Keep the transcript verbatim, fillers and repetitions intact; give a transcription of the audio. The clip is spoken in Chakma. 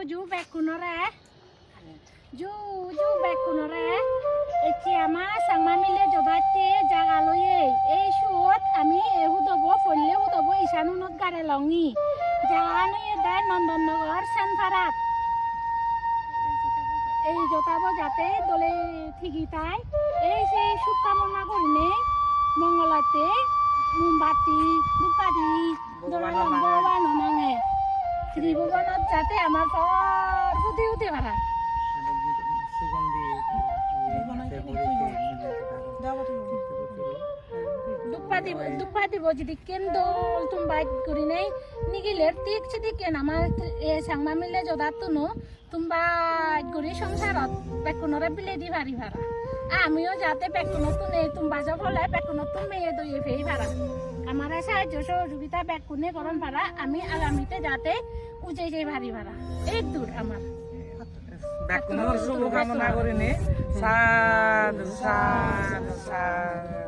Ju bekkunore, ju, ju bekkunore, ecche ama Changma mile jodatte jaga loye. Ei suot ami e hudobo, polle hudobo isanunot gare longi. Jaga loye de Nondon Nogor Senparat. Ei jodabo jate dole tigi tai. Ei sei sukkamona gurinei Mongolatte mumbatti, dhupbatti, Bhogobano nange. Bhogobano nange. Tribhubanot jate amar por pudi ude para. Dhupbatti, dhupbatti bo jidikken dol tumbaj gurinei nigiler thik sidikken amar, e, Changma mile jodattuno tumbaj guri songsarot bekkunore bilei di pari para. Amiyo jate bekkunottun ei tumbajo phole bekkunottun meye doye pei para. Amare sahajjo sohojogita bekkune goron para, ami agamite jate ujei jei pari para. Ei dur amar. Bekkunor subo kamona gurinei. Sadhu, sadhu, sadhu.